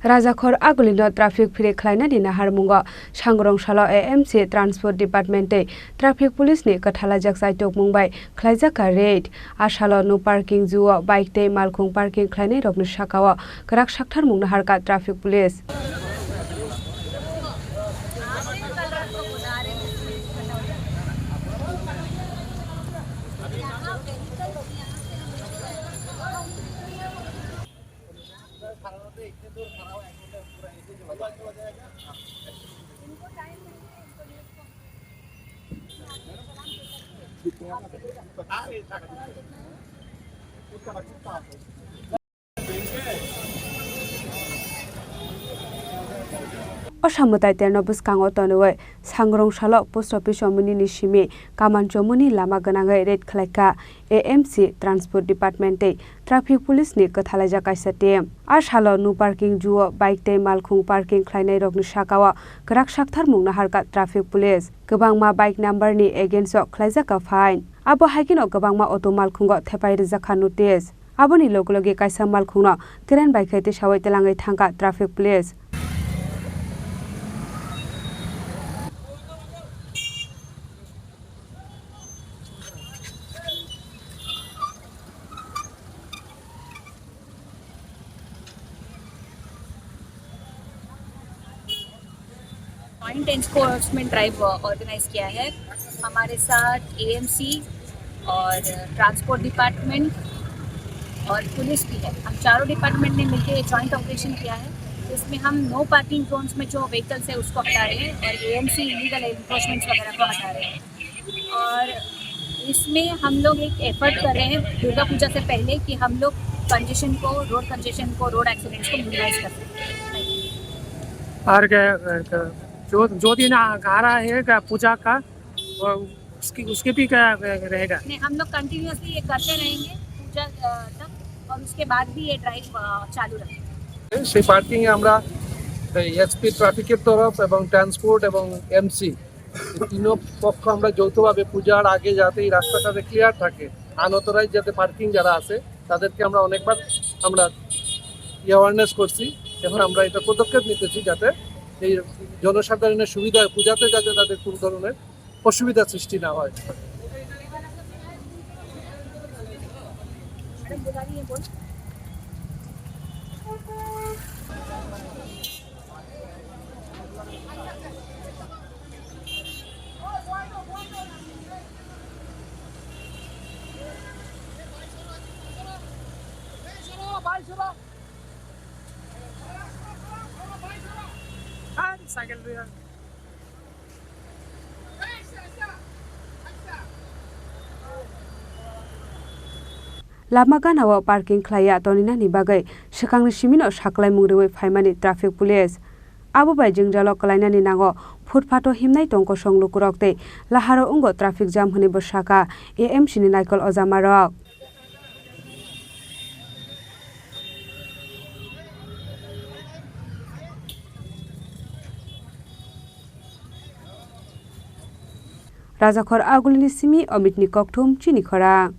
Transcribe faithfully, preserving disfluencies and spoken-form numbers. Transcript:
Rajakhor Agulino traffic free khlainani naharmungo Sangrong salo A M C Transport Department tei Traffic Police ni kwthalaijak chaitokmung bai khlaijak kha raid. A salo no parking zoo o bike tei malkhung parking khlainai rokni sakao kwrak sakthar mung naharkha Traffic Police. O samwtai terno bwskango tonwi Sangrong salo post office o munini simi Kamanchomoni lama gwnangwi raid khlaikha A M C Transport Department tei Traffic Police ni kwthalaijak kaisa team. A salo no parking zoo o bike tei malkhung parking khlainai rokni sakao kwrak sakthar mung naharkha Traffic Police. Kwbangma bike number ni against o khlaijakha fine. Abo haikheno kwbangma auto malkhungo thepai rwjakha notice. Aboni logi logi kaisa malkhungno kren bai khe tisaui twlangwi thangkha Traffic Police. Joint enforcement drive organize किया है। हमारे साथ एएमसी और transport department और पुलिस भी है। हम चारों डिपार्टमेंट ने मिलकर ये ज्वाइंट ऑपरेशन किया है, जिसमें हम नो पार्किंग जोन्स में जो व्हीकल्स है, उसको हटा रहे हैं और एएमसी इलीगल एनक्रोचमेंट्स वगैरह को हटा रहे हैं। और इसमें हम लोग एक एफर्ट कर रहे हैं दुर्गा पूजा से पहले कि हम लोग कंजेशन को, रोड कंजेशन को, रोड एक्सीडेंट्स को मिनिमाइज कर सकें। और क्या, क्या, जो, जो दिन आ, आ रहा है क्या पूजा का, वो उसकी, उसके भी क्या रहेगा? नहीं, हम लोग कंटिन्यूअसली ये करते रहेंगे पूजा, अ, तक, और उसके बाद भी ये ड्राइव, अ, चालू रहेगा। সেই পার্কিংয়ে আমরা এই এসপি ট্রাফিকের তরফ এবং ট্রান্সপোর্ট এবং এমসি, এই তিনও পক্ষ আমরা যৌথভাবে পূজার আগে যাতে এই রাস্তাটাতে ক্লিয়ার থাকে, আনঅথরাইজ যাতে পার্কিং যারা আছে তাদেরকে আমরা অনেকবার আমরা অ্যাওয়ারনেস করছি। এখন আমরা এটা পদক্ষেপ নিতেছি যাতে এই জনসাধারণের সুবিধা হয়, পূজাতে যাতে তাদের কোনো ধরনের অসুবিধা সৃষ্টি না হয়। Cycle. Lama ganao parking khlaiya toninani bagwi swkangni simino saklaimung rwui phaimani traffic police. Abo bai jwngjalo kwlainani nango, footpath-o himnai tongkosong lukurok tei laharo wngo traffic jam hwnwi bo sakha A M C ni naikol ojamarok. Rajakhor Agulini simi Omitni Kokthum, Chini Khorang.